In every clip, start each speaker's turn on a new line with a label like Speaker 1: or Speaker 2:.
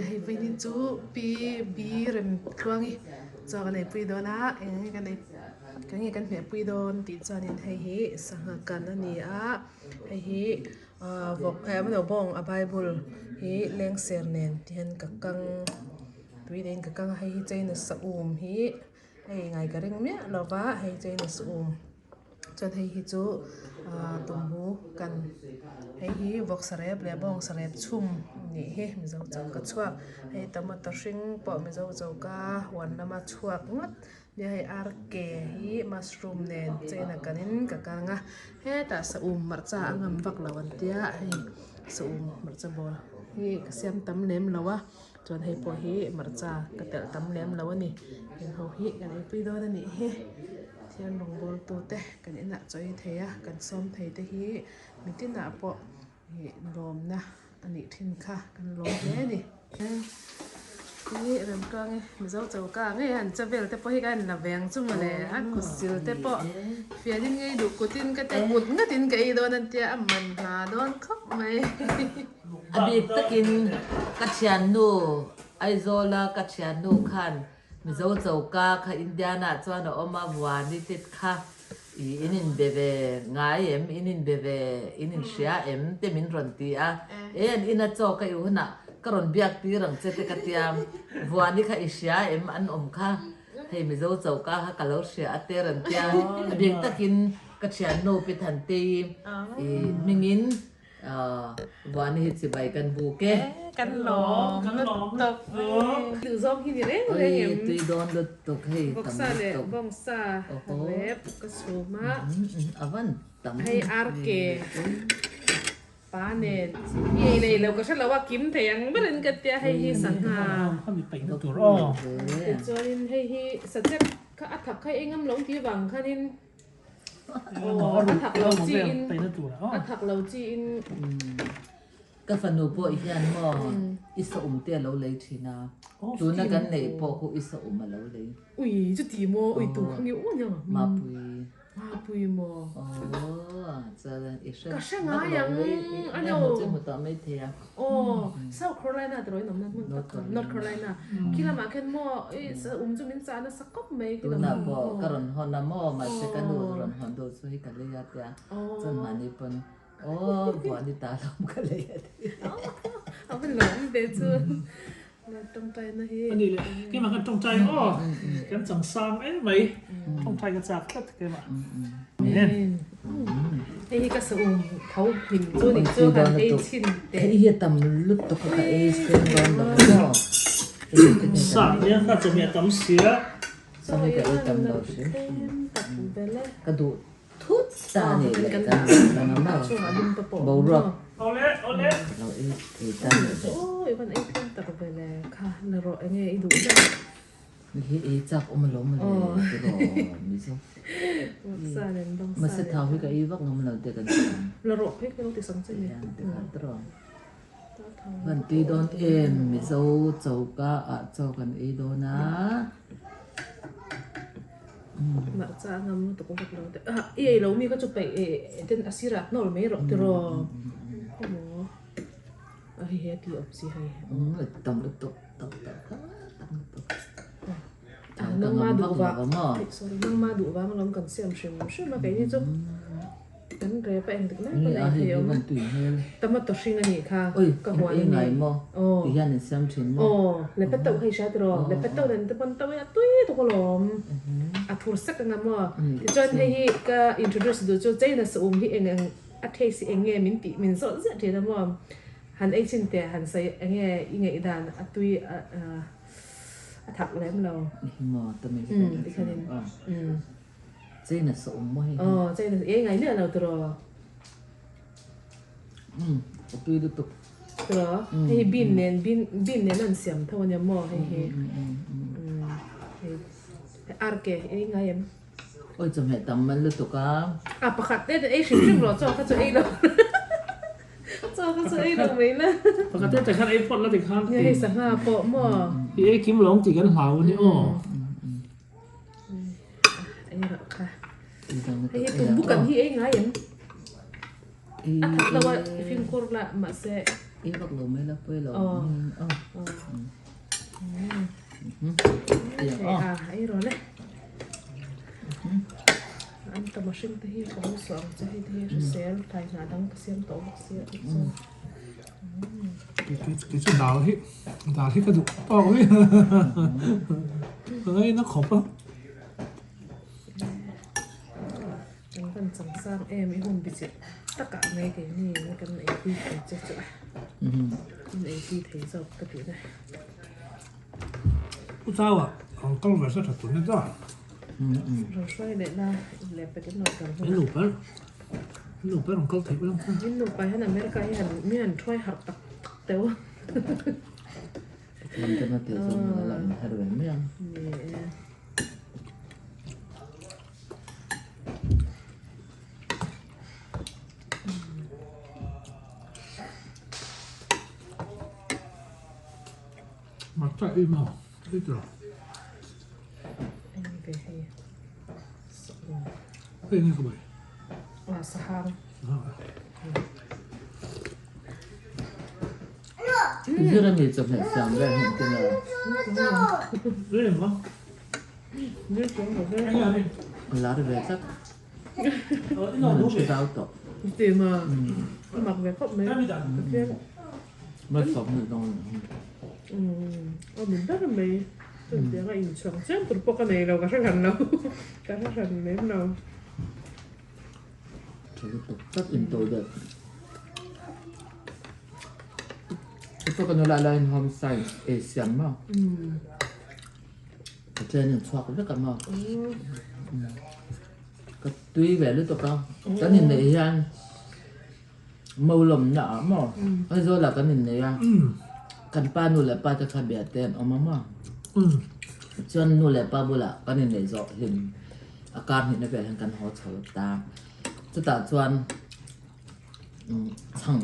Speaker 1: Hei vawiin chu Pi B Remtluangi chaw kan eipui dawn a eng nge kan ei eng nge kan hmehpui dawn tih chuanin hei hi sangha kan a ni a hei hi ahh vawk eh maw bawng a bible hi lengser nen ti hian ka kang tui niin ka kang a hei hi china saum hi hei ngai ka ring miah lo va hei china saum. Chuan hei hi chu ahh tumbu kan hei hi vawksa rep leh bawngsa rep chhum nih hi mizo choka chhuak hei tomato hring pawh mizo choka huan lama chhuak ngawt nia hei ar ke hi mushroom nen chena kanin ka kang a hetah saum hmarcha a ngam vak lo an tia hei saum hmarcha bawl hi ka siam tam lem lo a chuan hei pawh hi hmarcha ka telh tam lem lo a ni heng ho hi kan eipui dawn a nih hi. Pathian rawngbawltute kan inah chawi thei a, kan sawm thei te hi mitinah pawh ih lawmna a nih thin kha kan lawm hle a ni. Hi Remtluangi Mizo choka ngei a an che vel te pawh hi ka en la ve ang chu mawle a kut sil te pawh fianin ngei duh kutin ka tia kut ngatin ka ei dawn an tia a man hna dawn khawp mai.
Speaker 2: A bik takin ka thiannu Aizawla ka thiannu khan Mizo choka kha Indiana chuan a awm a, Vuani te kha i in inbe ve ngai em, in inbe ve, in inhria em te min rawn ti a, e an ina chaw ka i hunah ka rawn biak tir ang che te ka tia, Vuani kha i hria em an awm kha, hei Mizo choka kha ka lo hria a te rawn tia, a bik takin ka thiannu Pi Thantei i hmingin Vuani hi chibai kan buk e.
Speaker 1: Kan lawm lutuk. Duh zawng hi ni reng reng em.
Speaker 2: Tui dawn lutuk hei tam lutuk.
Speaker 1: Vawksa leh bawngsa rep ka chhum a.
Speaker 2: A van tam.
Speaker 1: Hei RK pa nen i ei lei lo ka hre lo a kim thei ang berin ka tia hei hi sangha. Tichuanin hei hi sachek kha a thak kha ei ngam lo tih vang khanin A thak lo chi in a thak lo chi in.
Speaker 2: Ka fanu pawh hian maw i saum te a lo lei thin a, tuna kan neih pawh khu i saum a lo lei.
Speaker 1: Ui chuti maw ui tu kha nge u nia.
Speaker 2: Mapui.
Speaker 1: Mapui maw.
Speaker 2: Aw chuan i hre.
Speaker 1: Ka hre ngai ang a lo.
Speaker 2: Chu hmu tawh mai thei a.
Speaker 1: Aw, South Carolina tiraw in awmna hmun tak kha, North Carolina. Khi lamah khian maw i um chu min chah nasa khawp mai khi lamah.
Speaker 2: Tunah pawh ka rawn hawn a maw, mahse ka nu rawn hawn deuh chu hi ka lei a tia, chuan mahni pawn aw buani ta lawm ka lei a ti.
Speaker 1: A va lawm ve chu, tawngtaina hi.
Speaker 3: A nih leh, keimah khan tawngtai aw, kan chang sang em mai, tawngtai ka chak tlat keimah.
Speaker 1: Amen. Hei hi ka saum tho hlim chu nih chu han ei chhin teh.
Speaker 2: Hei hi a tam lutuk a ka ei seng dawn lo maw.
Speaker 3: Sa nia ka chawhmeh a tam sia.
Speaker 2: Sa hi ka ei tam lo hrim hrim. Ka duh thut ta ni leh kan dang a maw. Boruak lo ei thei ta ni leh.
Speaker 1: Aw i van ei tlem tak ve le kha la rawh enge i duh ber.
Speaker 2: Hi ei chak awm alawm mawle tiraw Mizo. Mahse thau hi ka ei vak ngam lo te kan ti ang.
Speaker 1: La rawh phei ka lo ti sang che ni.
Speaker 2: Ti kha tiraw. Van tui dawn em Mizo choka ah chaw kan ei dawn a.
Speaker 1: Mahcha ngam lutuk vak lo te. Ah i ei lo mi kha chu peih ten a sirah hnawl mai rawh tiraw. Khaw A hei he ti awm si hei.
Speaker 2: Tam lutuk tak tak tak tam lutuk.
Speaker 1: Ah nangma duh vang sorry nangma duh vang alawm kan siam hrim hrim a keini chu kan rep a engtik lai pawn ei thei awm a tomato hring a nih kha ka huan a ni
Speaker 2: aw ti hian in siam thin maw
Speaker 1: aw lepet teuh kha i hria tiraw lepet teuh nen te pawn teuh hi a tui tuk alawm a thur sek anga maw tichuan hei hi ka introduce duh chu china saum hi eng ang A taste eng nge min tih min zawt ziah thin a maw? Han ei chin teh han sawi eng nge i ngaih dan a tui a a thak lem lo.
Speaker 2: Hi maw tumi hi kan hre chiang a. China sa awm maw hei hi.
Speaker 1: Aw China ei ngai miah lo tiraw.
Speaker 2: Umm a tui lutuk.
Speaker 1: Tiraw hei hi bean nen bean bean nen an siam tho ania maw hei hi. Hei arke ei ngai em?
Speaker 2: Awi chawhmeh tam man lutuk a.
Speaker 1: A pakhat te ei hrim hrim rawh chaw kha chu ei lo chaw kha chu ei lo mai la.
Speaker 3: Pakhat te te khan ei phawt la ti khan.
Speaker 1: Nge hei sangha pawh maw.
Speaker 3: I ei kim lo ang tih kan hlau a ni aw.
Speaker 1: Ei rawh kha. Hei hi tumbu kan hi ei ngai em? A that lo a i fimkhur la mahse.
Speaker 2: Ei vak lo mai la pawi lo.
Speaker 1: Ei rawh le. An ta mihring te hi ka lo suah ang che hei te hi hrisel tlai hnah dang ka siam tawh bawk sia tih chuan.
Speaker 3: Kei chu dal hi dal hi ka duh tawk mai ka ngaina khawp a.
Speaker 1: Kan van chang sang em i hun bi chilh takah mai keini kan eipui thei che chu a in eipui thei zawk ka tih na.
Speaker 3: Pu Chau-a rawn kal ve se tha tur ni ta.
Speaker 1: Rawn hruai leh la leh pek in rawn kal hun.
Speaker 3: In nupa in nupa rawn kal theih ula.
Speaker 1: In nupa hian America hi han mi han thuai harh tak tak teuh.
Speaker 2: Lam te na tih zawng a la inher ve mai ang.
Speaker 1: Ni e.
Speaker 3: Hmarcha i maw i tawh. Hei nge ka bai?
Speaker 1: Ah sahang.
Speaker 2: Zira mi chawhmeh siam vel heng te maw?
Speaker 3: Reng ma.
Speaker 2: Lar ve tlat. An hre zau tawh.
Speaker 1: Ti ma. A mak ve khawp mai.
Speaker 2: Malsawm ni dawn.
Speaker 1: A ni ber mai. Chutiang a inchhuang chiam tur pawh ka nei lo, ka hre hran lo. Ka hre hran lem lo.
Speaker 2: Tha lutuk tlat in to deuh. Ito ka nula laiin home science ei siam maw? Ka training chhuak vek a maw? Ka tui ve lutuk a, kan inneih hian mo lawmna ah maw? Aizawl ah kan inneih a, kan pa nu leh pa te kha bia te an awm a maw? Chuan nu leh pa bulah kan inneih zawh hlim a kar hnihna vel hian kan haw chho ta. Chutah chuan chhang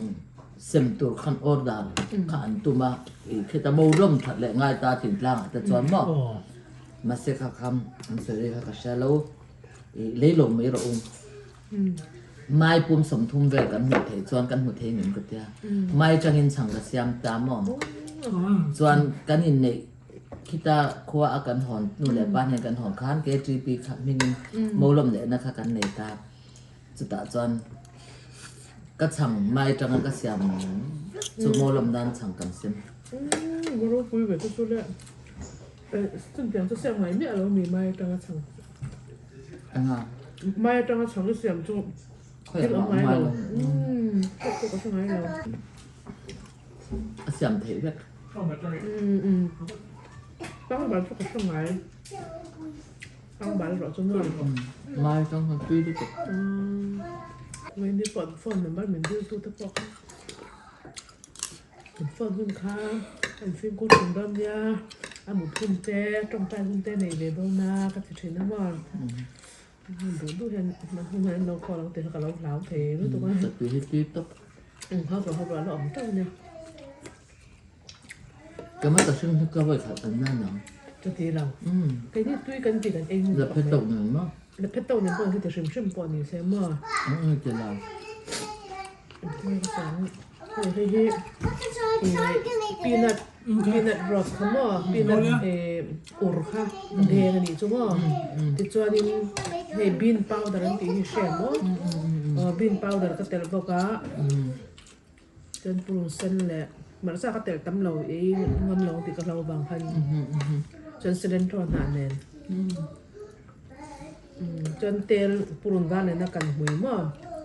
Speaker 2: sem tur khan order kha an tum a, ih khita mo rawm that leh ngai ta thingtlang ah te chuan maw mahse kha kha an sawi ri kha ka hria lo ih lei lo mai rawh u mai pum 30 vel kan hmuh theih chuan kan hmu thei ngem ka tia mai tangin chhang ka siam ta maw chuan kan inneih Khita khua a kan hawn nu leh pa hnen kan hawn khan KTP kha hmingin Molawm lehna kha kan nei ta. Chutah chuan ka chhang mai atanga ka siam chu Molawm nan chhang kan sem.
Speaker 1: Umm ropui ve chu chu le chutiang chu siam ngai miah lo mi mai atanga chhang.
Speaker 2: Enga?
Speaker 1: Mai atanga chhang i siam chu thil awm ngai lo. Umm ka pawh ka hre ngai lo.
Speaker 2: A siam theih vek.
Speaker 1: Pangbal chu ka hre ngai. Pangbal erawh chu nuam rawh.
Speaker 2: Mai tang han tui lutuk.
Speaker 1: Ni pawh phone number min dil tu te pawh kha an phone hun kha an fimkhur thin dawn nia a mut hun te tawngtai hun te nei ve dawn a ka ti thin a maw. Duh duh hian hun hian an lo call ang tih kha ka lo hlau thei lutuk a.
Speaker 2: Ka tui hi tui tawp.
Speaker 1: Hau rawh hau rawh a la awm teuh ania.
Speaker 2: Ka hmasa hrim hi ka vawi khat an na nang.
Speaker 1: Ka ti lo. Keini tui kan ti kan ei ngun
Speaker 2: La phet tawk nen maw?
Speaker 1: La phet tawk nen pawh hi ti hrim hrim pawh ni se maw?
Speaker 2: Eng ti lo.
Speaker 1: Hei hi peanut peanut roast kha maw? Peanut ur kha deng a nih chu maw? Tichuanin hei bean powder an tih hi hria maw? Bean powder ka telh bawk a. Chuan purun sen leh hmarcha ka telh tam lo ei ngam lo tih ka hlau vang khan chuan cilantro hnah nen chuan tel purun var nena kan hmui maw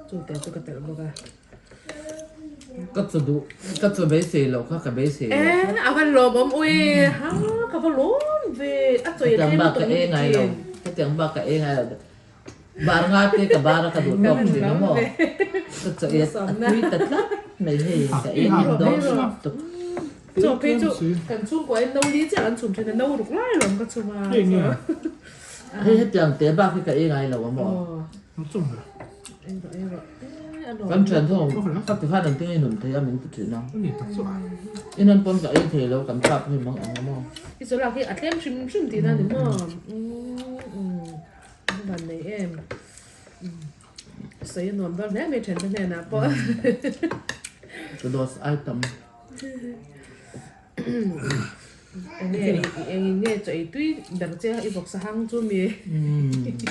Speaker 1: chu te chu ka telh bawk a.
Speaker 2: Ka chaw duh ka chaw beisei loh kha ka beisei loh.
Speaker 1: Eh a van lawmawm ui ha ka va lawm ve a chaw i tlem lutuk min ti thin.
Speaker 2: Hetiang bak ka ei ngai lo. Bar nga te ka bar a ka duh tawk thin a maw? Ka chaw ei a tui ta tlat mai hei ka ei hnem dawn lutuk.
Speaker 1: Chaw phei chu kan chhungkua in no li chiah kan chhum thin a no ruk lai lawm ka chhum a.
Speaker 2: Hei hetiang te bak hi ka ei ngai lo a maw? Kan thian ho ka ti khan engtin nge i nun thei a min ti thin a. I nan pawn ka ei thei lo kan pap hi mang ang a maw?
Speaker 1: I chaw lak hi a tlem hrim hrim tihna a ni maw? A van nei em. Sawi a nuam dawn hle mai thiante hnenah pawh.
Speaker 2: Ka dose ai tam.
Speaker 1: Enge engin nge chaw ei tui ber che i vawksa hang chu mi.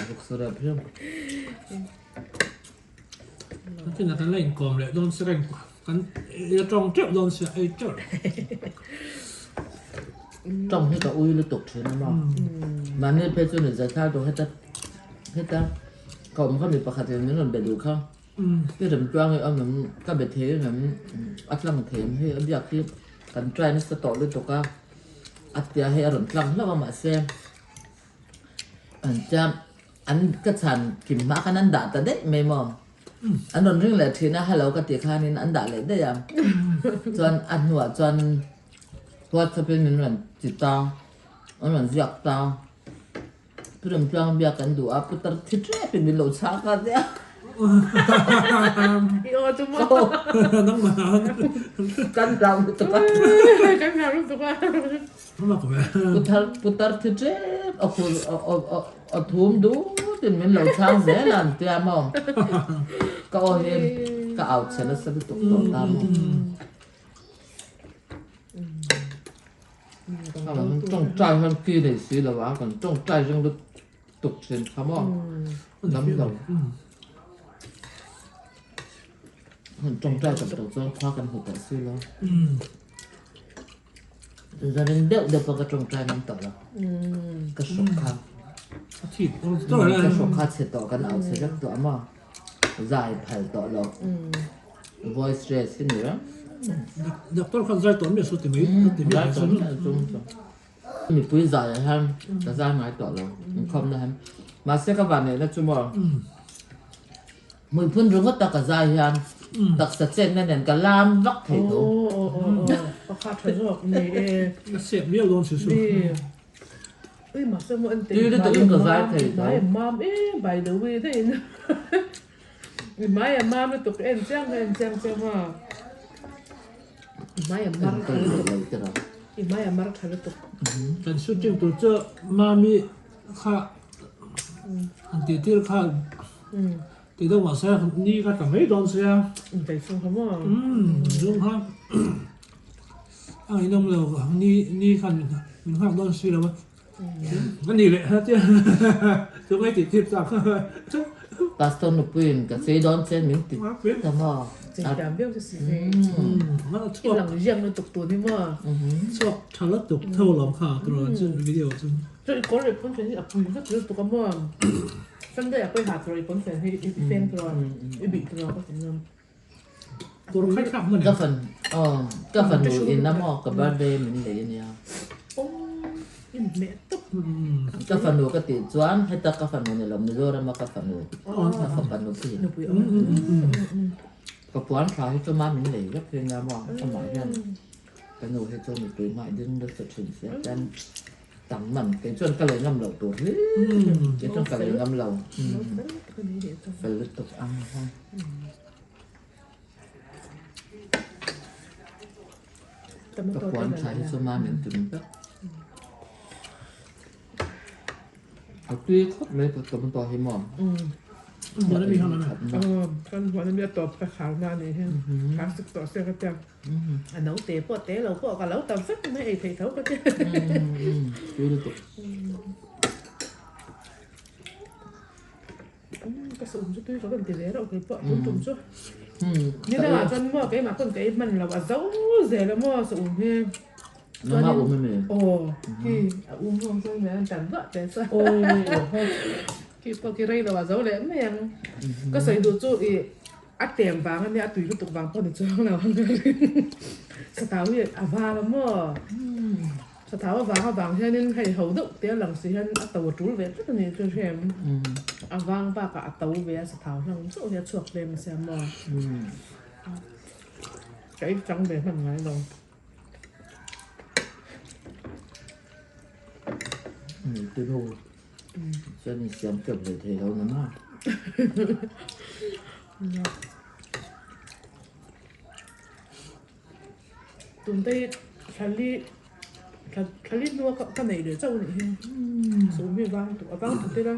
Speaker 2: Vawksa rap hian.
Speaker 3: Kan kan la inkawm leh dawn si reng kan i tawng teuh dawn sia ei teuh.
Speaker 2: Tawng hi ka ui lutuk thin a maw. Mahni phei chu ni zai thar duh heta heta ka awm kha mi pakhat in min rawn be duh kha. I remtluang i awm em ka be thei em a tlang thei em hei a biak hi kan try nasa tawh lutuk a a tia hei a rawn tlang hlauh a mahse an tia an ka chhan kim hma khan an dah ta daih mai maw an rawn ring leh thin a hello ka tih khanin an dah leh daih a chuan a hnuah chuan whatsapp in min rawn ti ta an rawn ziak ta. Pu Remtluang biak kan duh a, putar thi tep in min lo chhak a tia.
Speaker 1: I aw chu maw?
Speaker 3: Nangmah.
Speaker 2: Kan hlau lutuk a.
Speaker 1: Kan hlau lutuk a.
Speaker 2: Putar putar thi tep a khur a thum dut in min lo chhang zel a an tia maw? Ka aw hi ka au chhe nasa lutuk tawh ta maw? Tawngtai hian ki nei si lo a, kan tawngtai ring lutuk thin kha maw dam lo. Kan tawngtai tak tak chuan khua kan hmu tawh si lo. Zanin deuh deuh pawh ka tawngtai ngam tawh lo. Ka hrawk kha. Ka hrawk kha chhe tawh kan au chhe vek tawh a maw. Zai phal tawh lo. Voice rest hi ni reng.
Speaker 3: Doctor khan zai tawh miah su ti mai ti miah
Speaker 2: Zai tawh miah su. Mipui zai ah hian ka zai ngai tawh lo inkhawmna hian. Mahse ka vanneihna chu maw hmuiphun ringawt a ka zai hian taksa chetna nen ka lam vak thei tho.
Speaker 1: Pakhat tha zawk ni e.
Speaker 3: Ka sep miau dawn si su.
Speaker 1: Ui mahse maw en
Speaker 2: Tui lutuk in ka zai thei tho.
Speaker 1: Mam e by the way daih in. I hmai a mam lutuk en chiang ka en chiang chiang a. I hmai a mar tha lutuk. I hmai a mar tha lutuk.
Speaker 3: Kan shooting tur chu mami kha an tih tir kha ti deuh mahse ni kha tla mai dawn sia.
Speaker 1: Intaih sung kha maw?
Speaker 3: Umm zung kha a ngaihnawm lo ni ni khan min nghak dawn si lo a. A ni leh tia chu ngai tih tir tak.
Speaker 2: Pastor nupuiin ka chei dawn che min ti ta maw?
Speaker 1: Chei thiam viau che si hei. I lang ziak lutuk tun hi maw?
Speaker 3: Chhuak tha lutuk tho lawm kha turaw chu video chu.
Speaker 1: Chu i kawr leh pawnfen hi a pui vek lutuk a maw? Sunday ah pawh i ha turaw i pawnfen hi i feng turaw i bih turaw ka ti ngam.
Speaker 2: Ka fan aw ka fanu in a maw ka birthday min lei ania. Ka fanu ka tih chuan heta ka fanu ni lo Mizoram a ka fanu ka fapa nupui ka puan thla hi chu ma min lei vek hi ania maw amah hian ka nu hi chu mipui hmai ding nasa thin sia chuan tam man kei chuan ka lei ngam loh tur hi kei chuan ka lei ngam lo fel lutuk ang ha. Ka puan tha hi chu mam in tum vek. A tui khawp mai ka tomato hi maw.
Speaker 1: Kan huan ami a tawp ka khar na anih hi. Khar suk tawh se ka tia. A naute pawh te lo pawh ka lo tam vek mai ei theih tho ka tia.
Speaker 2: Tui lutuk.
Speaker 1: Ka saum chu tui ka rawn ti ve reuh kei pawh tun tum chu. Ni dangah chuan maw keimah pawn ka ei hman lo a zo zel a maw saum hi.
Speaker 2: Nangmah um em ni?
Speaker 1: Aw khi a um ho chuan mai an tan vah teh chuan. Khi pawh khi rei lo a zo leh mai ang. Ka sawi duh chu ih a tem vang ania a tui lutuk vang pawh ni chuang lo ang. Satau hi a var a maw. Sathau avang avang hianin hei ho deuh te a lang si hian a to a tul ve tlat a ni chu hrem. A vang bakah a to ve a sathau hlang chauh hi a chhuak tlem a sia maw. Ka ei chang ve hman ngai lo.
Speaker 2: Ti ho chuan in siam teuh hlei thei lo na maw.
Speaker 1: Tunte hi thlali thlali hnua ka nei leh chauh a nih hi sum hi a vang tuk a vang tuk ila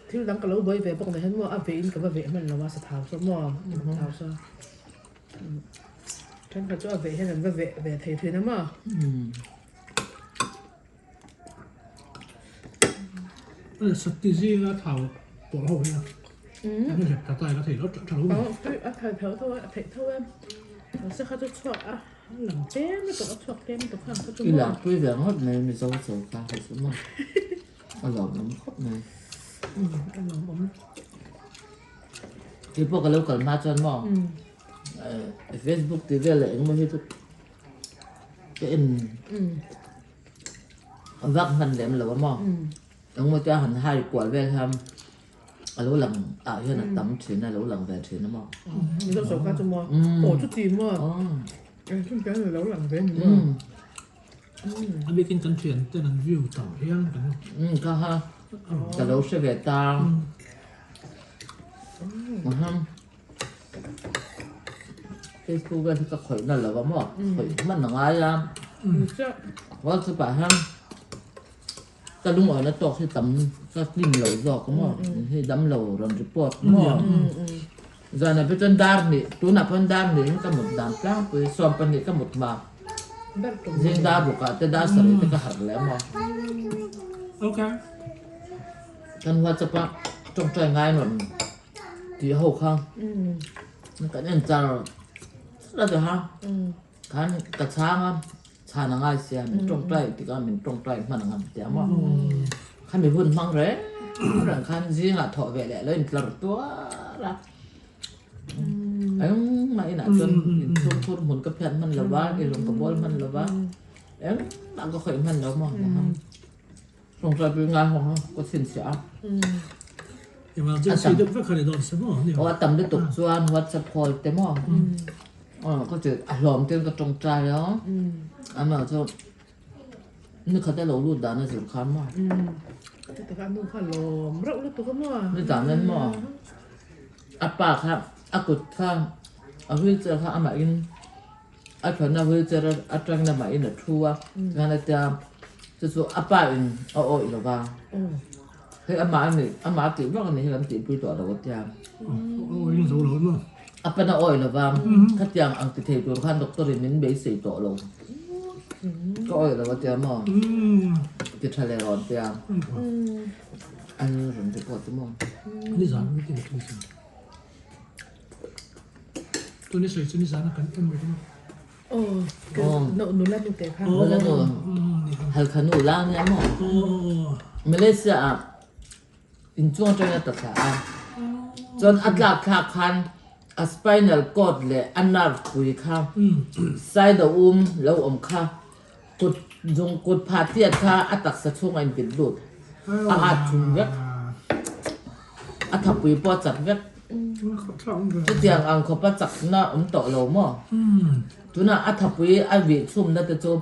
Speaker 1: thil dang ka lo buai ve bawk nen hian maw a veh in ka va veh hman lo a sathau saw maw thau saw. Thenkhat chu a veh hian an va veh ve thei thin a maw?
Speaker 3: Sati zinga thau pawh ho hi a an hlep ta ta a thei lo tha lo
Speaker 1: a thei tho tho a theih tho e mahse kha chu chhuak a lang tlem lutuk a chhuak tlem lutuk kha kha chu
Speaker 2: I lakpui ve ngawt mai Mizo choka hi chu maw a lawmawm khawp mai
Speaker 1: a lawmawm
Speaker 2: Keipawh ka lo kal hma chuan maw Facebook tih vel leh engemaw hi chu ka en vak hman lem lo a maw engemaw chu a han hai kual vel hian a lo lang ah hian a tam thin a lo lang ve thin a maw
Speaker 1: Mizo choka chu maw aw chuti maw engtin te an lo lang ve ni maw
Speaker 3: A bikin kan thian ten an view tam hian kan
Speaker 2: Ka ha ka lo hre ve ta Facebook vel hi ka khawih na lo a maw khawih hman a ngai a WhatsApp ah hian ka lungawina tawk hi tam ka hlim lo zawk a maw hei dam lo rawn report maw zanah pawh chuan dar hnih tunah pawh dar hnih hi ka mut dan tlangpui 12 ka mut hma zing dar rukah te dar sarih te ka harh leh a maw kan WhatsApp ah tawngtai ngai rawn tih ho kha kan en char char a ti ha khan ka chhang a chhan a ngai sia min tawngtai tikah min tawngtai hman ang ang tia maw khami hun hmang reng reng khan zingah thawh ve leh lo in tlar tuar a engmah inah chuan inchhungkhur hmun ka phiat hman lo va i lung ka bawl hman lo va engmah ka khawih hman lo maw. Tawngtai pui ngai ho ha ka chhinchhiah a.
Speaker 3: Emergency deuh vek kha ni dawn se maw?
Speaker 2: Aw a tam lutuk chuan WhatsApp call te maw? Aw ka ti a hlawm ten ka tawngtai a. Amah chu nikhat a lo lut dan a zir khan maw?
Speaker 1: Chutak a nu kha lawm reuh lutuk a maw?
Speaker 2: Ni dan en maw? A pa kha a kut kha a wheelchair kha amah in A thawhna wheelchair atang lamah in a thu a, chuan a tia chu chu a pa in a awih lo va, hei amah a nih amah a tih vak a nih hi kan tihpui tawh lo a tia. A pan a awih lo va, khatiang ang ti thei tur khan doctor in min beisei tawh lo, ka awih lo a tia maw, ti tha leh rawn tia, an rawn report chu maw.
Speaker 3: Tuni sawi chu nizan a kan en reng a.
Speaker 1: Aw, nula nu te kha.
Speaker 2: Nula nu, halkha nu la nia maw? Malaysia ah inchung atangin a ta thla a, chuan a tlak thlak khan a spinal cord leh a nerve pui kha side a um lo awm kha kut zung kut phah tiat kha a taksa chhungah a inpit lut a at thum vek. A thapui pawh a chak vek. Chutiang ang khawpa chakna awm tawh lo maw? Tunah a thapui a vih chhumna te chu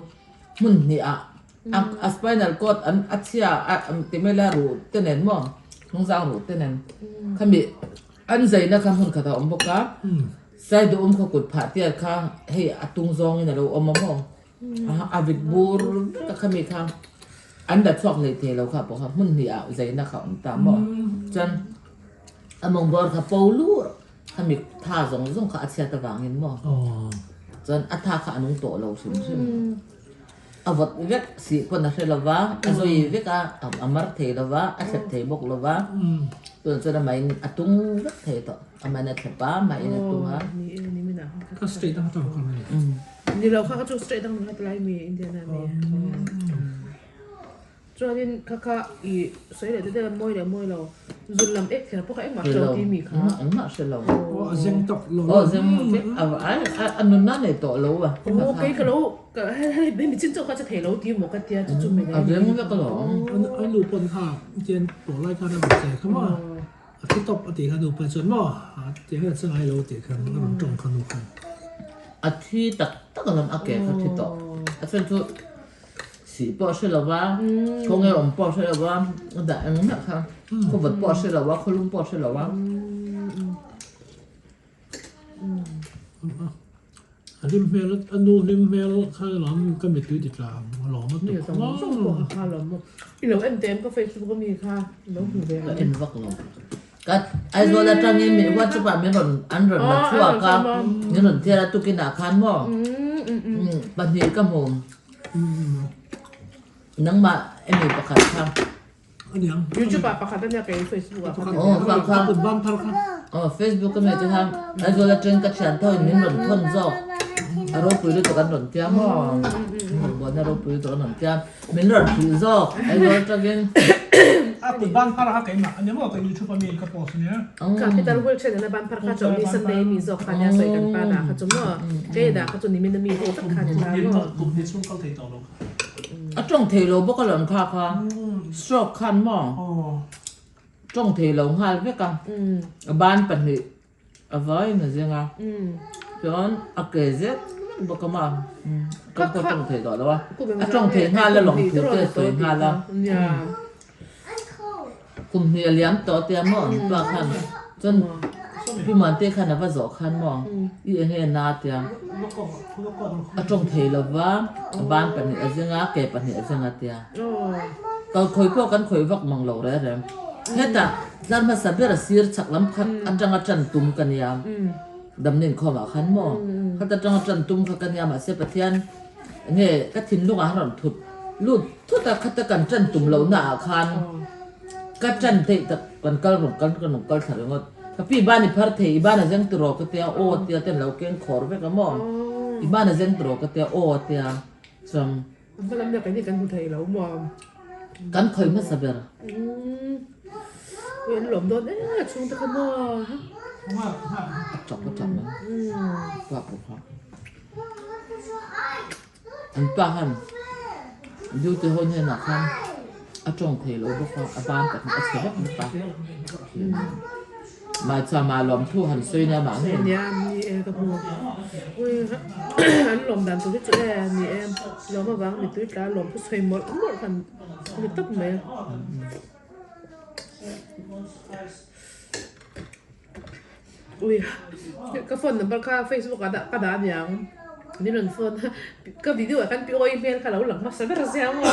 Speaker 2: hmun hnihah a spinal cord an a chhia a ti mai la ruh te nen maw hnungzang ruh te nen khami an zaina kha hmun khatah a awm bawk a, Saiduhum khaw kut phah tial kha hei a tung zawngin a lo awm a maw? A vit bur vek a khami kha an la chhuak hlei thei lo kha pawh kha hmun hnih ah zaina kha a awm ta maw chuan a mawng bawr kha po lur khami tha zawng zawng kha a chhiat avangin maw chuan a tha kha a nung tawh lo hrim hrim a vawt vek sih pawn a hre lo va a zawi vek a a mar thei lo va a thlep thei bawk lo va tunah chuan amahin a tung vek thei tawh amahin a thlep a amahin a tung a.
Speaker 3: Ka state ang tawng kha mai.
Speaker 1: Ni lo kha kha chu straight ang kha tlai mi Indiana mi. Chuanin kha kha i sawi leh te mawi leh mawi lo zun lam ek thler pawh kha engmah hre lo ti mi kha.
Speaker 2: Engmah hre lo.
Speaker 3: Aw a zeng tawk lo.
Speaker 2: Aw zeng vek a a nunna nei tawh lo a.
Speaker 1: Aw kei ka lo hei mi chin chauh kha che thei lo ti maw ka tia chu chu mi
Speaker 2: A zeng vek alawm.
Speaker 3: A nu pawn kha tian tawh lai khan a rawn che kha maw. A thi tawp a tih kha nupa chuan maw a tih khan a che ngai lo tih khan a rawn tawng kha nu khan.
Speaker 2: A thi tak tak alawm a ke kha thi tawh. A chhan chu sih pawh a hre lo va, khawnge awm pawh a hre lo va, a dah engmah kha khawvawt pawh a hre lo va, khawlum pawh a hre lo va.
Speaker 3: A hlim hmel a nu hlim hmel kha lawm ka mittui ti tla ang a lawm a tuk
Speaker 1: Zawng zawng pawh kha kha lawm maw. I lo en teh em ka Facebook ami kha i lo hmu ve
Speaker 2: Ka en vak lo. Ka Aizawl atangin min WhatsApp ah min rawn an rawn la chhuak a, min rawn thlir a tukin ah khan maw pahnih ka hmu. Nangmah emi pakhat kha.
Speaker 1: YouTube ah pakhat ania kei Facebook ah pakhat.
Speaker 2: Aw kha kha. Aw Facebook ami te kha Aizawl atangin ka thian tho in min rawn thawn zawk. A ropui lutuk an rawn tia maw. Buaina ropui lutuk an rawn tia. Min rawn hrilh zawk Aizawl atangin.
Speaker 3: A kut ban phar kha keimah ania maw ka YouTube ami ka post ania.
Speaker 1: Capital wheelchair nena ban phar kha chu mi Sunday mi zawk kha ania sawi kan pa dah kha chu maw kei dah kha chu nimin ami ho tak kha ni ta maw.
Speaker 3: Kum hnih chhung kal thei tawh lo.
Speaker 2: A tawng thei lo bawk alawm kha kha stroke khan maw tawng thei lo nghal vek a a ban pahnih A vaiin a zeng a, chuan a ke zet vek bawk a maw, ka pawh tawng thei tawh lo a, a tawng thei nghal a lawng thu te a sawi nghal a, kum hnih a liam tawh tia maw an pa khan chuan Pi Muante khan a va zawh khan maw i eng nge na tia a tawng thei lo va, a ban pahnih a zeng a, ke pahnih a zeng a tia, kalkhawi pawh kan khawih vak mang lo reng reng, hetah. Tlar hmasa ber a sir chhak lam khat atanga tan tum ka nia, damna inkhawmah khan maw? Khat atanga tan tum kha ka nia mahse Pathian nge ka thinlungah han rawn thut lut thut a, khata kan tan tum lohna ah khan ka tan theih tak kan kal rawn kal kan rawn kal thla ringawt. Ka pi ban i phar thei i ban a zeng tiraw ka tia aw tia ten lo keng khawr vek a maw? I ban a zeng tiraw ka tia aw tia chuan
Speaker 1: Hmalam nia keini kan hmu thei lo maw?
Speaker 2: Kan khawi hmasa ber.
Speaker 1: Ui an lawm dawn e chhungte kha maw?
Speaker 2: A chak a chak mai. Pa pawh kha. An pa khan duty ho hnenah khan a tawng thei lo bawk a, a ban tak a chhe vek bawk a. Maichama lawmthu han sawi nia mah nge.
Speaker 1: Nia ni e ka hmu. Ui an lawm dan tur hi chu e ni e lawm avang mitui tla lawmthu sawi mawlh mawlh khan ni tawp mai. Ui ka phone number kha Facebook ah dah ka dah aniang min rawn phone a ka video ah khan pi awi hmel kha lo lang hmasa ber zia maw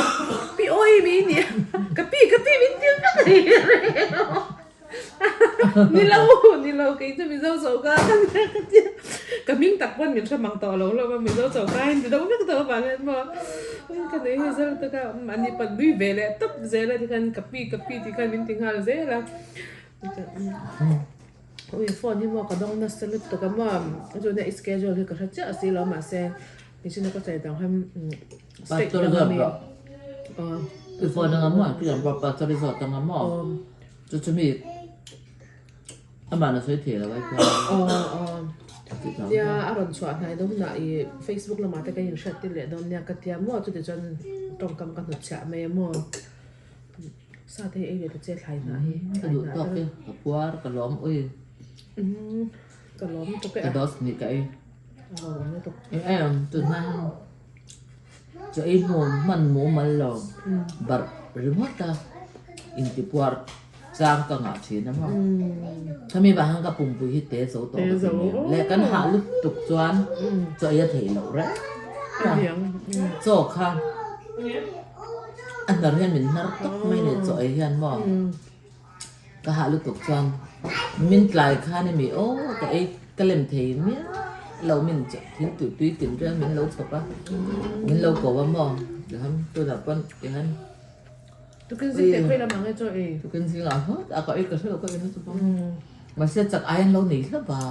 Speaker 1: pi awi mi nia ka pi ka pi min tir vek a ni. Ni lo, ni lo, kei chu Mizo choka ka nia ka tia. Ka hming tak pawn min hre mang tawh lo hlawm a, Mizo choka in ti deuh vek tawh avang hian maw ka nei hi zel tak a, mahni pawn nui ve leh tawp zel a tikhan ka pi ka pi tih khan min ti nghal zel a. Ui phone hi maw ka dawng nasa lutuk a maw, chuna i schedule hi ka hre chiah si lo mahse nichina ka sawi dang khan state
Speaker 2: Pastor
Speaker 1: dang
Speaker 2: zawt
Speaker 1: ami
Speaker 2: rawh. I phone anga maw, ki ang pastor i zawt anga maw. Chu chu mi amah na sawi thei lo ai kha.
Speaker 1: Aw aw. Nia a rawn chhuah hnai dawn hunah i Facebook lamah te ka inhriat tir leh dawn nia ka tia maw chuti chuan tawngkam ka hnutchhiah mai a maw. Sa te hi ei ve ta che thlai hnah hi.
Speaker 2: Ka duh tawk e, ka puar ka lawm ui.
Speaker 1: Ka lawm tawk e.
Speaker 2: Ka dos ni ka ei.
Speaker 1: Ka lawm lutuk.
Speaker 2: Eng em tunhma hian Chaw ei hmun hman mumal lo barh ringawt a intipuar chang ka ngah thin a maw. Khami vang khan ka pumpui hi te zo tawh ka ti mai ang. Leh kan hah lutuk chuan chaw ei a theih loh reng a. Chaw kha a hnar hian min hnar tawp mai ni chaw ei hian maw. Ka hah lutuk chuan min tlai khan emi aw ka ei ka lem thei miah lo min thil tui tui tin reng min lo chhawp a min lo ko a maw tihan tunah pawn tihan
Speaker 1: Tukin zing teh khawi lam ang e chaw ei
Speaker 2: Tukin zing ah hawt a ka ei ka hre lo ka en a chu pawh mahse chak ai an lo nei hlauh a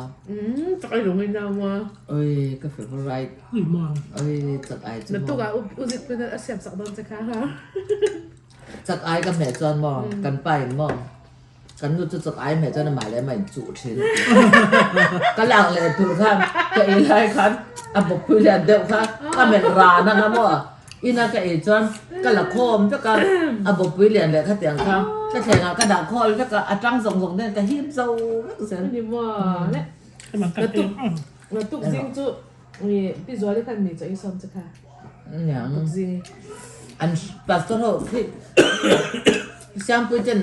Speaker 1: chak ai lo ngei nau a
Speaker 2: oi ka favorite oi chak ai chu maw
Speaker 1: naktuk ah u zit pawh a siam sak dawn che kha ha.
Speaker 2: Chak ai ka hmeh chuan maw, kan pa in maw, kan nu chu chak ai hmeh chuan amah leh amah in chuh thin a ti. Ka lak leh tur khan ka ei lai khan a bawkpui lian deuh kha ka melh ran anga maw, ina ka ei chuan ka la khawm vek a, a bawkpui lian leh khatiang kha ka thlengah ka dah khawl vek a, a tang zawng zawng nen ka hip zo vek zel.
Speaker 1: Ni maw le, naktuk zing chu Pi Zuali khan mi chaw i sawm che kha.
Speaker 2: Niang. An pastor ho khi Siampui ten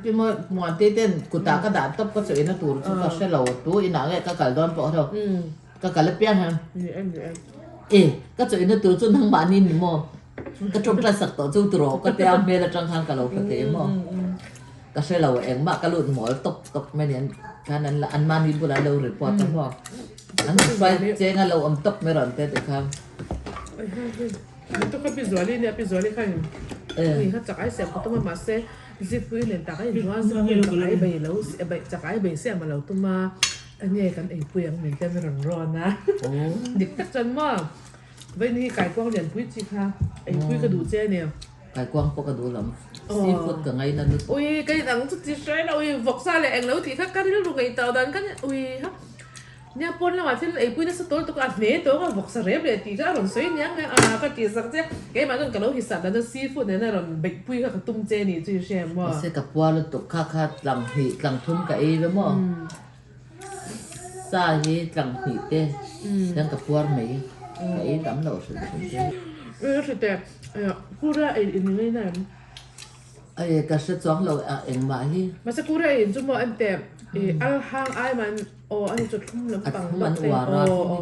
Speaker 2: pi Muante ten kutah ka dah tawp ka chaw ina tur chu ka hre lo tu inah nge ka kal dawn pawh hre lo ka kal apiang hian e ka chaw ina tur chu nangmahni ni maw ka tawngtai sak tawh chu tiraw ka tia hmel atang khan ka lo hre thei maw. Ka hre lo engmah ka lut mawl tawp tawp mai ni an khan an an mahni bulah an lo report a maw an hruai cheng a lo awm tawp mai rawn te ti kha.
Speaker 1: Ka pi Zuali nia pi Zuali khan ni kha chak ai siam ka tum a mahse zipui nen tak a inhnuai a zipui chak ai bei lo chak ai bei siam a lo tum a enge kan eipui ang min te an rawn rawn a dik tak chuan maw Vaini hi kaikuang lianpui chi kha eipui ka duh che a ni.
Speaker 2: Kaikuang pawh ka duh lo. Seafood ka ngaina lutuk.
Speaker 1: Ui ka in ang chu ti hre lo ui vawksa leh englo tih kha ka rilru ngaih tawh dan kha ui ha nia pawn lamah thil eipui nasa tawl tuk a hne tawng a vawksa rep leh tih kha a rawn sawi niang a a ka tih sak che keimah chuan ka lo hisap dan chuan seafood nena rawn beihpui kha ka tum che ni chu i hria em maw.
Speaker 2: Mahse ka puar lutuk kha kha tlang hnih tlang thum ka ei ve maw. Sa hi tlang hnih te hian ka puar mai ka ei tam loh hrim hrim te.
Speaker 1: Eng hre teh kura ei in ni ngei na em?
Speaker 2: Ai ka hre chuang lo a engmah hi.
Speaker 1: Mahse kura ei in chu maw en teh i al hang ai man aw ani chu thlum lam pang
Speaker 2: deuh te aw aw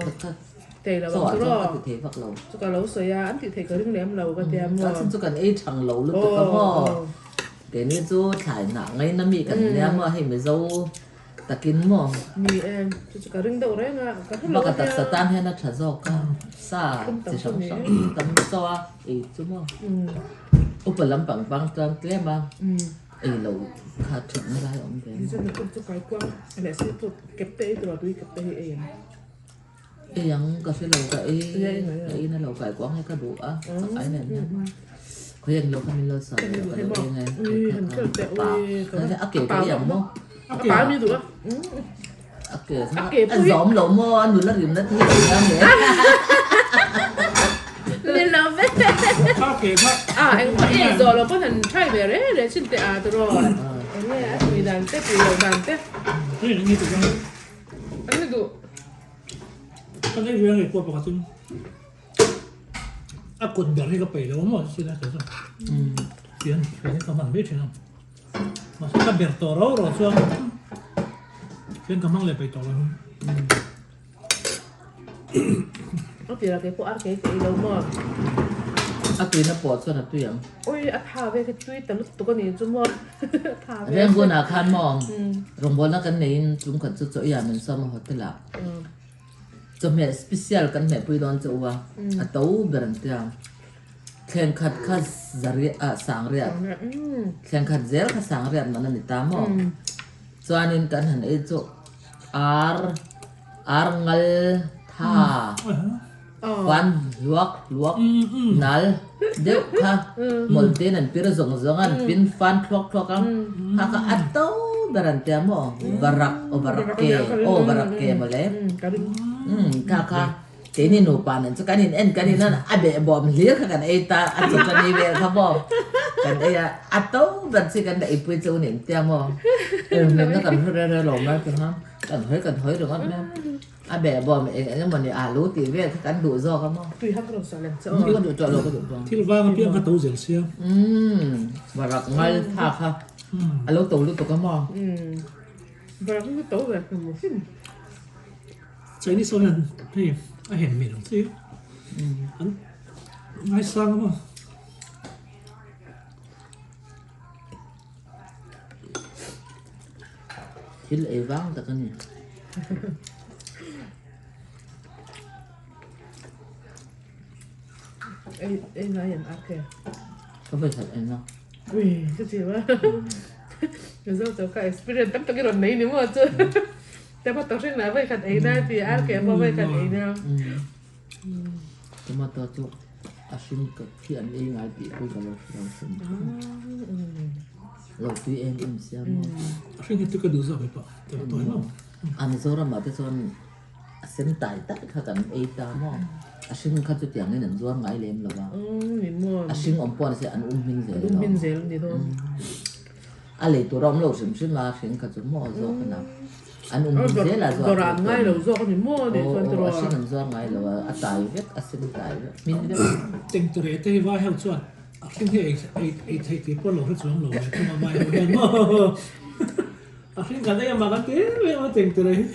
Speaker 1: thei lo ang chu raw chu ka lo sawi a an tih theih ka ring lem lo ka tia maw.
Speaker 2: A chhan chu kan ei thang lo lutuk a maw keini chu thlai hnah ngaina mi kan nia maw hei Mizo Takin maw?
Speaker 1: Ni e, chu chu ka ring deuh reng a, ka hre lo
Speaker 2: Baka taksa tan hian a tha zawk a, sa chi hrang hrang tam chaw a ei chu maw? Upa lampang bang chuan tlem a, ei lo kha thatna lai a awm ve
Speaker 1: maw? Ni chu chu kaikuang leh si chu kep te ei tur a tui kep te hi ei ang.
Speaker 2: Ei ang ka hre lo ka ei, ka ei na lo kaikuang hi ka duh a, chak ai nen hian. Khawi ang lo kha min lo sawi lo ka lo eng e pa a ke ka ei ang maw
Speaker 1: a pa mi duh a
Speaker 2: a ke kha a zawm lo maw a nula rim na thil a nia nge
Speaker 1: ni lo ve
Speaker 3: a ke kha
Speaker 1: a eng pawh i zawh lo pawn han try ve re re chin teh a tiraw eng nge a tui dan te tui lo dan te
Speaker 3: hei ni tu khan
Speaker 1: an ni duh
Speaker 3: kan ei ve ang ei pawh pakhat in A kut ber hi ka peih lo maw sin a kei chuan fian fian hi ka hman mai thin a mahse ka ber tawh rau rau chuan fian ka hmang leh peih tawh lo.
Speaker 1: A tirah kei pawh ar kei ka ei lo maw.
Speaker 2: A tuina pawh chuan a tui ang.
Speaker 1: Ui a tha ve khi tui ta lutuk a nih chu maw a tha ve.
Speaker 2: Rengbunah khan maw rawngbawlna kan neiin tumkhat chu chaw eiah min sawm a hotel ah. Chawhmeh special kan hmehpui dawn che u a, a to ber an tia. Thleng khat kha zariah ah sangriat, thleng khat zel kha sangriat man a ni ta maw? Chuanin kan han ei chu ar, ar ngal tha, van hluak hluak nal deuh kha mawlh tein an pir zawng zawng a, an pin fan thluak thluak a, kha kha a to ber an tia maw? Varak aw varak ke aw varak ke mawle umm kha kha keini nupa nen chu kan in en kan in en a behbawm hlir kha kan ei ta a chawchani vel kha maw kan ei a a to ber chi kan la eipui chu nin tia maw engmehna kan hre reng reng lo mai chu ha kan hawi kan hawi ringawt mai a behbawm eng eng emawni alu tih vel kha kan duh zawk a maw
Speaker 1: tui hak rawn sawi lem che
Speaker 2: aw ka duh tawh lo ka duh tawh
Speaker 3: thil vang apiang kha to zel sia
Speaker 2: umm varak ngal tha kha A lo to lutuk a maw?
Speaker 1: Umm varak hi to ve hmu hrim.
Speaker 3: Chinese ho hian hei a hen hmel ang chi an ngaisang a maw?
Speaker 2: Thil ei vang tak a ni.
Speaker 1: Ei ei ngai em a ke?
Speaker 2: Ka vawi khat en a.
Speaker 1: Ui chu chi va. Mizo chu ka experience tam tak i rawn nei ni maw chu. Tomato hring lah vawi khat ei na ti ar ke pawh vawi khat ei na.
Speaker 2: Tomato chu a hring ka khi an ei ngai tih pawh ka lo hre lo hrim. Lo tui em em sia maw.
Speaker 3: A hring hi chu ka duh zawk ve pawh. Tomato hi maw.
Speaker 2: A Mizoram ah te chuan A sen tai tai kha kan ei ta maw? A hring kha chutiangin an zuar ngai lem lo va. A hring awm pawh nise an um hmin zel
Speaker 1: lo. An um hmin zel ni dawn.
Speaker 2: A lei tur a awm lo hrim hrim a, hring kha chu maw zawk a na. An um hmin zel a zuar.
Speaker 1: Dawrah an ngai lo zawk a ni maw ni chuan tiraw?
Speaker 2: A hring an zuar ngai lo a, a tai vek, a sen tai vek, hmin vek.
Speaker 3: Tengtere te hi vai ho chuan a hring hi ei theih tih pawh lo hre chuang lo ve thung a vai ho hian maw. A hring kan ei a mah kan ti em em a tengtere hi.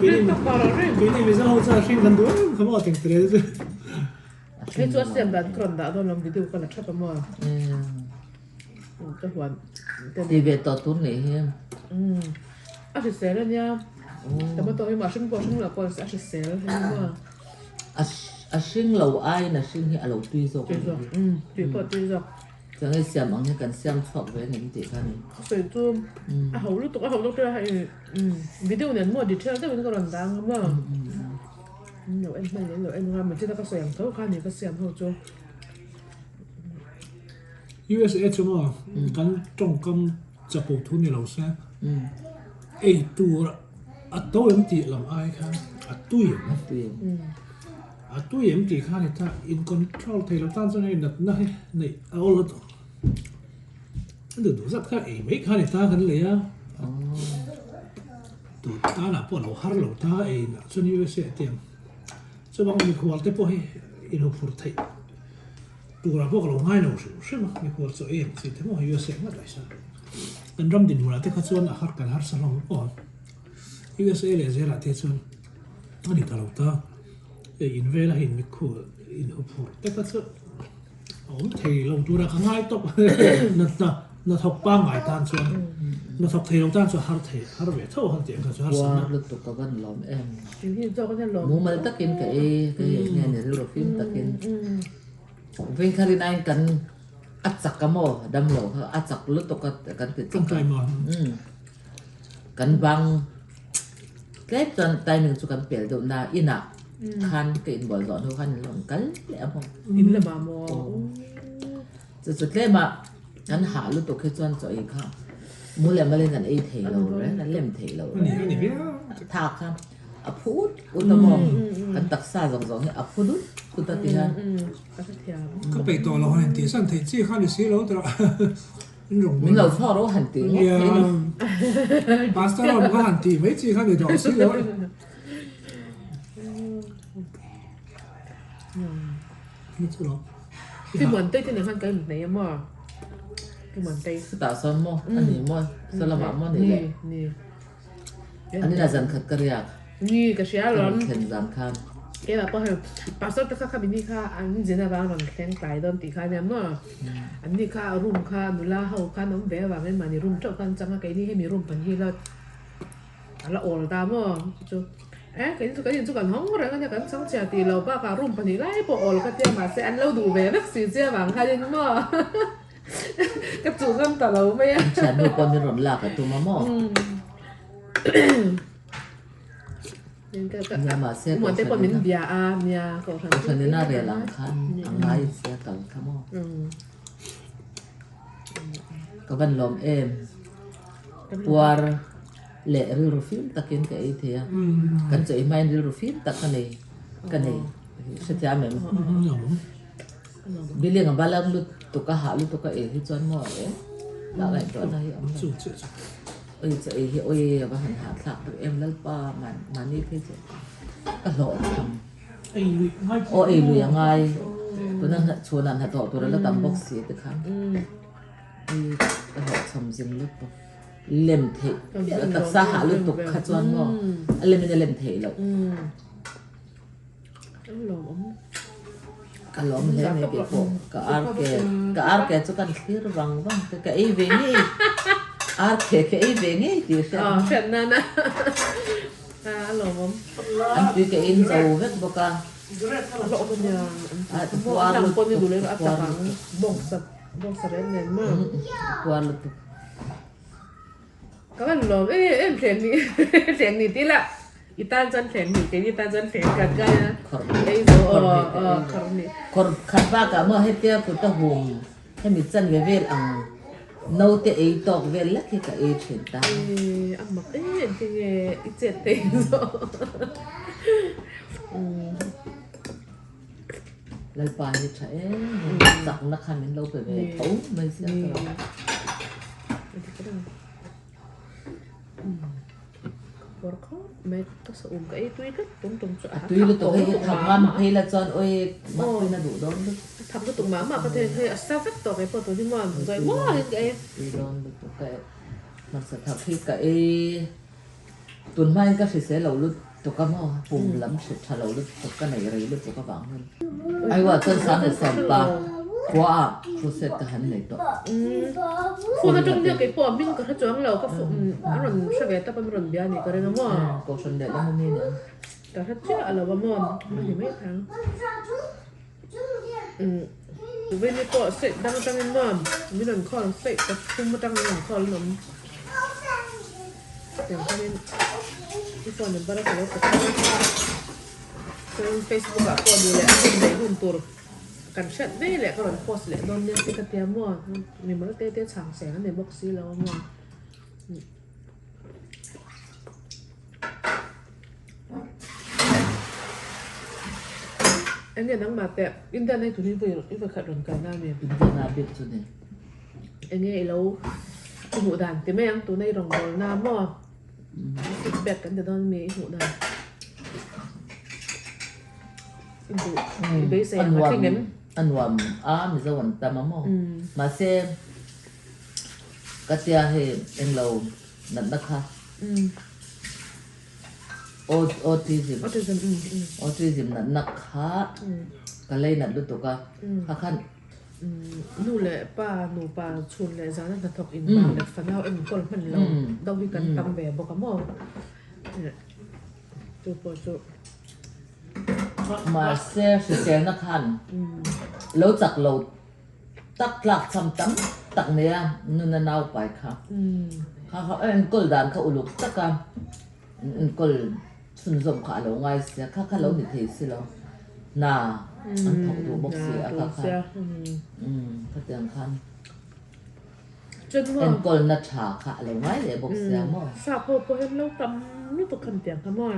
Speaker 3: Keini Mizo ho chuan a hring kan duh em kha maw tengtere te chu.
Speaker 1: Hei chu a siam dan ka rawn dah dawn lo video ka la thap a maw. Ka huan.
Speaker 2: Ti ve tawh tur nih hi.
Speaker 1: A hrisel a nia. Tomato hi maw a hring pawh a hring lo pawh a hrisel a ni maw.
Speaker 2: A hring lo aiin a hring hi a lo tui zawk a ni.
Speaker 1: Tui pawh a tui zawk.
Speaker 2: Chang i siam ang hi kan siam chhuak ve ngem tih kha ni.
Speaker 1: Ka sawi chu a ho lutuk a ho lutuk te hei video nen maw detail deuhin ka rawn dang a maw. Min lo en hman leh lo en ngam a ka sawi ang tho kha ni ka siam ho chu.
Speaker 3: USA chu maw kan tawngkam chapo thu ni lo se ei tur a to em tih lam ai khan a tui em a tui em tih khan i ta in control thei lo tan chuan hei natna hi neih a awl a tawh a duh duh zat kha ei mai khan i ta kan lei a tun tanah pawh a lo har lo ta ei nah chuan USA te ang chuvang mikhual te pawh hi inhuphurh theih. Turah pawh ka lo ngai lo hrim hrim a, mikhual chaw ei ang chi te maw USA ngat ai sa. Kan ram dinhmunah te kha chuan a har kan harsa hlawm aw. USA leh zelah te chuan a ni ta lo ta. Hei in vela hei mikhual in huphurh te kha chu a awm thei lo turah ka ngai tawp. Na na thawk pangngai tan chuan na thawk thei lo tan chuan har thei har ve tho han tih ang kha chu harsa na.
Speaker 2: Puar lutuk ka van lawm em. Mumal takin ka ei ka ei nge ni rilru fim takin. Vengkharin aiin kan a chak a maw damlo kha a chak lutuk a kan ti chak a kan bang tlem chuan timing chu kan pel deuh na inah khan ka inbual zawh hnu khan an rawn kal leh a maw
Speaker 1: in lamah maw
Speaker 2: chu chu tlema kan hah lutuk hi chuan chaw ei kha mu leh malin kan ei thei lo reng a lem thei lo reng tha kha A phu ut ut a maw? Kan taksa zawng zawng hi a phu dut dut a ti hian.
Speaker 3: Ka peih tawh lo han tih san theih chi kha ni si lo tawh in rawn
Speaker 2: Min lo chhuak ro han tih ngawt thei ni.
Speaker 3: Pastor awm kha han tih mai chi kha ni tawh si lo. Ni chu lo.
Speaker 1: Ti muan tei te nen khan kan inhnei a maw? Ti muan tei.
Speaker 2: Chutah sawn maw? A ni maw? Saw lamah maw ni le?
Speaker 1: Ni ni.
Speaker 2: An ina zan khat ka riak.
Speaker 1: Ni ka hria
Speaker 2: alawm. Ka rawn thlen zan khan.
Speaker 1: Keimah pawh hei pastor te kha kha mini kha an zin avang rawn thleng tlai dawn tih kha ania maw. An ni kha room kha nula ho khan awm ve avangin mahni room theuh khan chang a keini hemi room pan hi la a la awl ta maw chu eh keini chu kan in chu kan hawng reng ania kan chang chhia tih loh bakah room pahnih lai pawh awl ka tia mahse an lo duh ve vek si che avang khanin maw. Ka chuh ngam ta lo mai a.
Speaker 2: Thiannu pawh min rawn lak a tum a maw? Nia mahse
Speaker 1: Muante pawh min bia a nia
Speaker 2: kohhran kohhran ina rel ang khan a ngai sia kal kha maw? Ka van lawm em puar leh rilru fim takin ka ei thei a kan chaw ei hmain rilru fim tak ka nei ka nei hrethiam em? Building a balang lutuk a hah lutuk a ei hi chuan maw e lah ngaihtuahna hi a awm lo oi chu ei hi oi a va han hahthlak tak em lalpa mahni phei chu ka hlawh tham aw ei lui a ngai tuna chhunah hnathawh tur a la tam bawk si te khan oi ka hlawh chham zing lutuk lem theih taksa hah lutuk kha chuan maw a lem in a lem theih loh. Ka lawm hle mai kei pawh ka ar ke ka ar ke chu kan thlir vang vang te ka ei ve ngei ar ke ka ei ve ngei tih hriat
Speaker 1: Aw hriat nana a lawmawm
Speaker 2: an tui ka in zo vek bawk a
Speaker 1: a lang pawh ni duh leh a tak ang bawngsa bawngsa reng nen maw
Speaker 2: puar lutuk
Speaker 1: Ka van lawm em em thleng ni thleng ni tih lah i tan chuan thleng ni keini tan chuan thleng khat kai a ei zo aw aw khawrh ni
Speaker 2: khawrh khat bakah maw hetia kut a hum hemi chan ve vel ang naute ei tawk vel lek hi ka ei thin ta
Speaker 1: e a mak em em tinge i chet thei zo
Speaker 2: Lalpa hi tha em chakna kha min lo pe ve tho mai sia ka lo. A tui lutuk hei hi thak ngam phei la chuan oi mah na duh dawn lutuk.
Speaker 1: Thak lutuk mah mah ka thei thei a sa vek tawh kei pawh tun hi maw zawi muangin ka ei.
Speaker 2: Tui dawn lutuk ka ei hmarcha thak hi ka ei tun hmain ka hrisel lo lutuk. Tuk a maw? Pum lam hre tha lo lutuk ka nei rei lutuk avang hian. Aiwa chuan sang leh sawm pa. Khua ah crusade ka han nei tawh.
Speaker 1: Phone atang nia kei pawh a hming ka hre chuang lo ka phone a rawn hre ve tap a min rawn bia a ni ka ring a maw.
Speaker 2: Kohhran leh lam a mi nia.
Speaker 1: Ka hre chiah a lo a maw a ni mai thang. Veni pawh state dang atangin maw min rawn call state pathum atang min rawn call an awm. Tiang khanin i phone number a ka lo pe thei a. Chuan Facebook ah pawh duh leh a hun neih hun tur kan hriat mai leh ka rawn post leh dawn nia tih ka tia maw mimal te te chhang seng a ni bawk si lo a maw. Eng nge nangmah teh Indian hei tun hi i vawikhat rawn kalna a ni.
Speaker 2: Indian ah bik chu ni.
Speaker 1: Eng nge i lo i hmuh dan ti mai ang tuna i rawngbawlna maw feedback kan ti dawn mi i hmuh dan i duh i beisei ang a thleng em?
Speaker 2: A nuam a Mizo an tam a maw mahse ka tia hei englo natna kha Autism Autism natna kha ka lei nat lutuk a kha khan
Speaker 1: Nu leh pa nupa chhun leh zana hnathawk inbak leh fanau enkawl hman lo deuh hi kan tam ve bawk a maw chu pawh chu.
Speaker 2: Mahse hriselna khan lo chak lo tak tlak cham tam tak nei a nuna nau pai kha kha kha a enkawl dan kha uluk tak a an enkawl chhunzawm kha a lo ngai sia kha kha lo ni thei si lo hna an thawk duh bawk si a kha kha khatiang khan enkawlna tha kha a lo ngai leh bawk sia maw.
Speaker 1: Sap ho pawh hian lo tam lutuk khan tiang kha maw.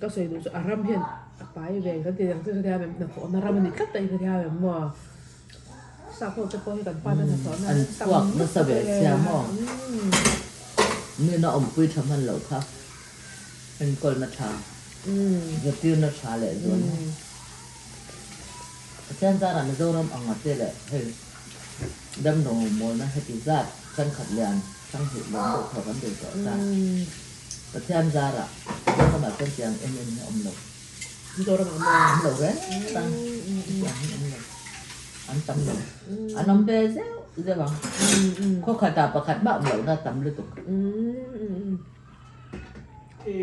Speaker 1: Ka sawi duh chu a ram hian a pai ve kan ti ang chu hetiang em hnathawhna ram a ni tlat a hetiang em maw sap ho te pawh hi kan pa te hnathawhna
Speaker 2: an chhuak nasa ve sia maw nuna awmpui tha hman loh kha enkawlna tha zirtirna tha leh zual maw Pathian zarah Mizoram ang a te leh hei damlo mawlna heti zat thenkhat lian Sanghnih lawm deuh thaw kan bei tawh ta. Pathian zarah Mizoramah chuan tiang em em hi a awm lo.
Speaker 1: Mizoramah maw?
Speaker 2: Awm lo reng reng. Tiang hi awm lo. An tam lo. An awm ve zeuh zeuh ang. Khaw khatah pakhat mah awm lohna tam lutuk.
Speaker 3: I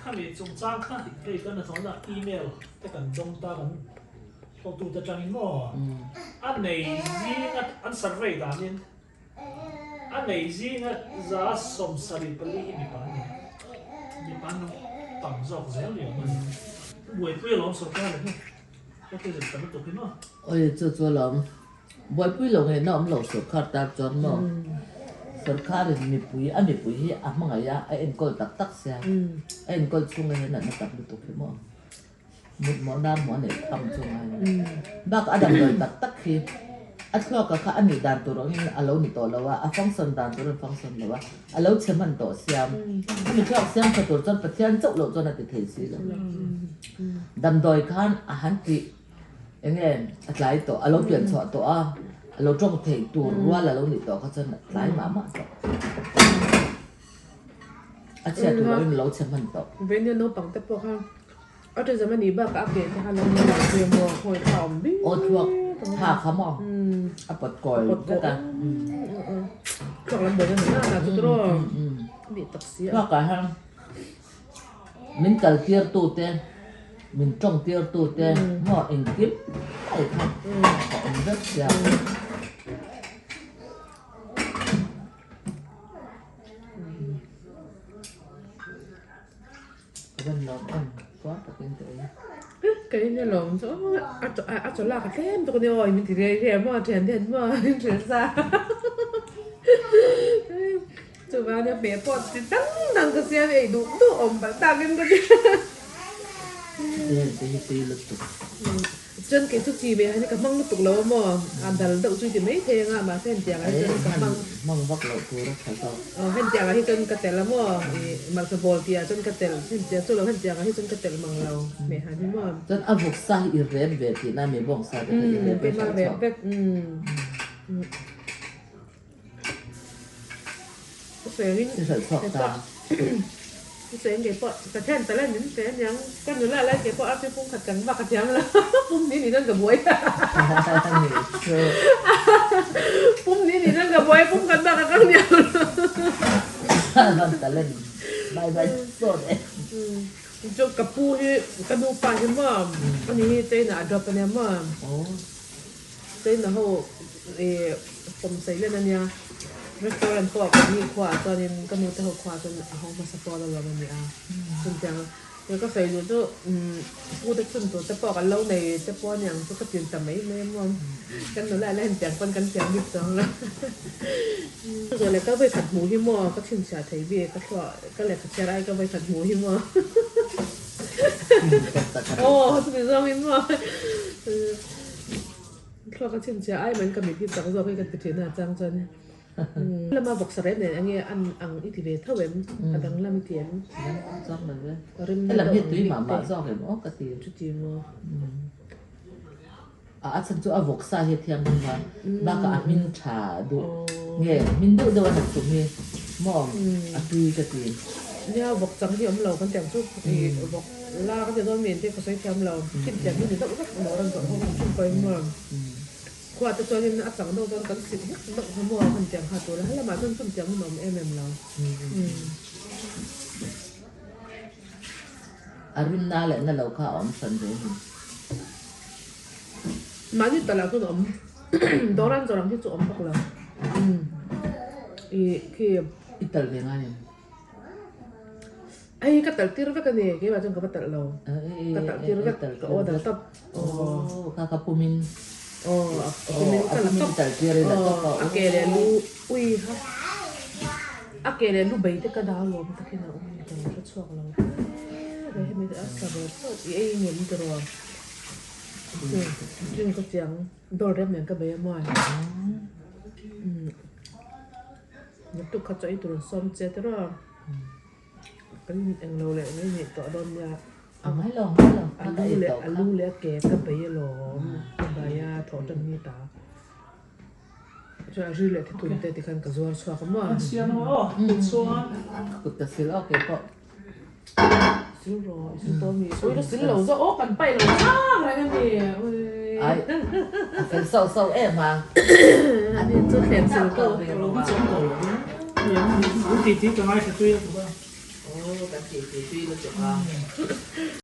Speaker 3: khami chungchang kha hei kan hnathawhna email te kan dawng ta kan hotute atangin maw a nei zinga an survey danin A nei zinga 74% hi mipa an ni. Mipa an lo tam zawk zel ni awm a ni. Buaipui alawm sorkar leh hnu autism tam lutuk hi maw?
Speaker 2: Awi chu chu alawm. Buaipui lo ngeihna awm lo sorkar tan chuan maw? Sorkarin mipui a mipui hi a hmangaih a, a enkawl tak tak sia. A enkawl chhunga hian natna tam lutuk hi maw? Mut mawh nan hmuh a neih tham chu ngai lo. Bak a damdawi tak tak hi a thluaka kha a nih dan tur angin a lo ni tawh lo a, a function dan tur a function lo a, a lo chhe hman tawh siam. Chumi thluak siam tha tur chuan Pathian chauh loh chuan a ti thei si lo. Damdawi khan a han tih eng nge a tlai tawh, a lo pian chhuah tawh a, a lo tawng thei tur rual a lo nih tawh kha chuan a tlai mah mah tawh. A chhiat tur angin a lo chhe hman tawh.
Speaker 1: Venia naupang te pawh kha Autism a nih bakah a ke te kha lo ni lo zui maw khawi kha a awm bik
Speaker 2: Aw thluak tha kha maw a pawt kawi vek a.
Speaker 1: Thluak lam buaina na na chu tiraw nih tak si a.
Speaker 2: Thluak ah hian min kal tir tu te min tawng tir tu te maw engkim mai kha a awm vek sia. Ka van lawm em puar takin ka ei.
Speaker 1: Ka in alawm chu a chaw a chaw lak a tlem tuk ania aw min ti rei rei maw thian hian maw min hrilh sa chuvang ania hmeh pawh chi dang dang ka siam ei duh duh awm palh takin ka ti.
Speaker 2: Heng te hi tui lutuk.
Speaker 1: Chuan kei chu chi ve hi ka hmang lutuk lo a maw? A dal deuh chu i ti mai thei anga mahse hetiang ah hi chuan ka hmang.
Speaker 2: Hmang vak loh tur a tha zawk.
Speaker 1: Aw hetiang ah hi chuan ka tel a maw? Ih malsa bawl tih ah chuan ka tel hetiang chu lo hetiang ah hi chuan ka tel mang lo hmeh han hi maw?
Speaker 2: Chuan a vuk sa hi i rep ve tih na mi bawng sa te kha i rep ve hralh chhuak.
Speaker 1: Vek ka sawi angin
Speaker 2: I hralh chhuak ta.
Speaker 1: Chu eng ke pawh Pathian talent min pe aniang ka nula lai ke pawh artui pum khat kan vak a thiam lo pum ni ni nan ka buai pum ni ni nan ka buai pum khat bak a kang niang lo.
Speaker 2: Van talent bai bai sawt e.
Speaker 1: Chu ka pu hi ka nu pa hi maw ani hi China a drop ania maw. China ho ih pawmsei len ania restaurant pawh kan nih khuaah chuanin ka nu te ho khuaah chuan a hawng hmasa pawl alawm a ni a chutiang ih ka sawi duh chu umm pu te chhun tur te pawh kan lo nei te pawh aniang chu ka tin ta mai mai a maw kan nula la intiang pawn kan thiam bik chuang lo zawh leh ka vawikhat hmuh hi maw ka chhinchhiah thei bik ka thluah ka lehkha chhiar ai ka vawikhat hmuh hi maw aw chumi zawngin maw. Thluak a chhinchhiah ai mai ka mit hi chak zawk hi ka ti thin a chang chuan lama vawksa rep nen enge an ang i ti ve tho em a dang lam i ti em
Speaker 2: Chuang lo ve helam hi tui mah mah zawk em aw ka ti
Speaker 1: chuti maw
Speaker 2: a a chhan chu a vawksa hi a thiang hlum a bakah a hmin tha duh nge hmin deuh deuh a han tum hi maw a tui ka ti
Speaker 1: nia vawk chang hi awm lo kan tiang chu i vawk La ka ti dawn mi engtin ka sawi thiam lo, thin tiang hi ni deuh vek maw rawn zawrh ho kan thin pawhin maw khua te chuanin a chang deuh chuan kan sit vek deuh kha maw han tiang kha tur a, helamah chuan chum tiang hun a awm em em lo.
Speaker 2: A rimna leh na lo kha a awm hran ve ni.
Speaker 1: Mahni talah chuan a awm dawran zawrh ang hi chu a awm bawk lo. Ih khi.
Speaker 2: I tal ve ngai em?
Speaker 1: Hei ka talh tir vek a ni, keimah chuan ka va talh lo. Ka talh tir vek, ka order tawp.
Speaker 2: Aw, ka ka pumin.
Speaker 1: Aw, a pumin ka la tawp.
Speaker 2: Talh tir i la tawp a.
Speaker 1: A ke leh lu ui kha. A ke leh lu bei te ka dau lawm takin a awm a ni ka lo hre chhuak lo. Hemi a sa ve tawp i ei ngem tiraw. Drink ka chiang dawr rem nen ka bei a maw. Naktuk kha chu ei tur an sawm che tiraw. Kan eng lo leh mai nih tawh dawn nia.
Speaker 2: A ngai lo, ngai lo.
Speaker 1: A lu leh a lu leh a ke ka bei alawm. Ka bai a thawh tan ni ta. Chuan a ri leh thitun te tikhan ka zuar chhuak a maw.
Speaker 3: Kan siam ang aw, kut chuan.
Speaker 2: Kut ka sil aw kei pawh.
Speaker 1: Sil rawh, i sil tawh mi. Ui ka sil lo zawk aw, kan paih lo chang reng a ni. Ui.
Speaker 2: Ai, a fel sauh sauh em a.
Speaker 1: Ani chu thlem sil ko.
Speaker 3: Ka lo va chawm tawh lo in. Ni ang, titi ka ngaithla tui a tuk a.
Speaker 2: Aw, kan titi tui lutuk a.